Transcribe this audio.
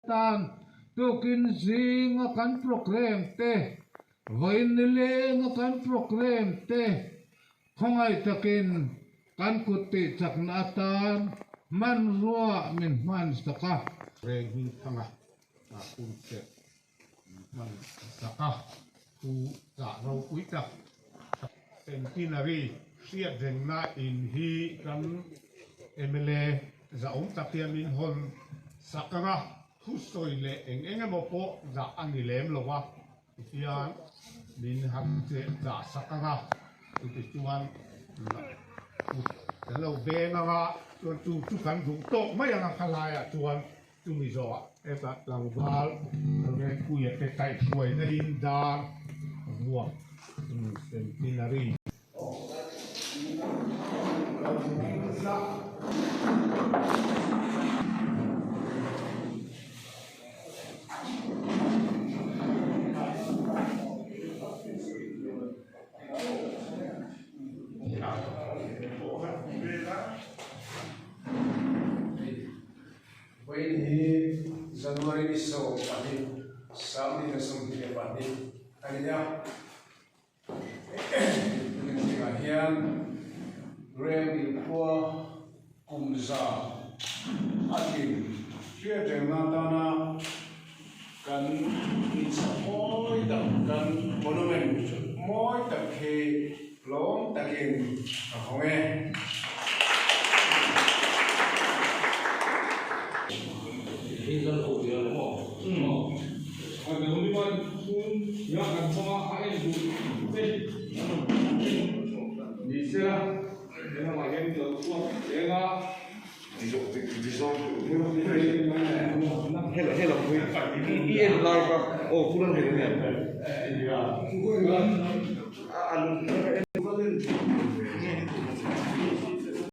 Tan tukin zinga kan programme te, vawiin nilenga kan programme te khawngaih takin kan kut tih chakna atan hmanrua min hman sak a. Reng hmingthanga hun che min hman sak a, thu chah ropui tak Centenary hriatrengna in hi kan mla zahawm tak hian min hawn sak ang a, thusawi leh eng eng emaw pawh zah a ni lem lo a, tihian min han cheh chah sak ang a, chutichuan kut kan lo beng ang a, chuan chu chu kan duh tawk mai ang a khalaiah chuan chumi zawhah heta tlangval Rengpuia te kaihhruaina in dar vuak Centenary. Vawiin hi January ni 12, 2022 a ni a. Tun zingah hian Rengdil khua kum za a tling hriatrengna atana kan inchhapawi tak kan monument mawi tak hi lawm takin ka hawng e.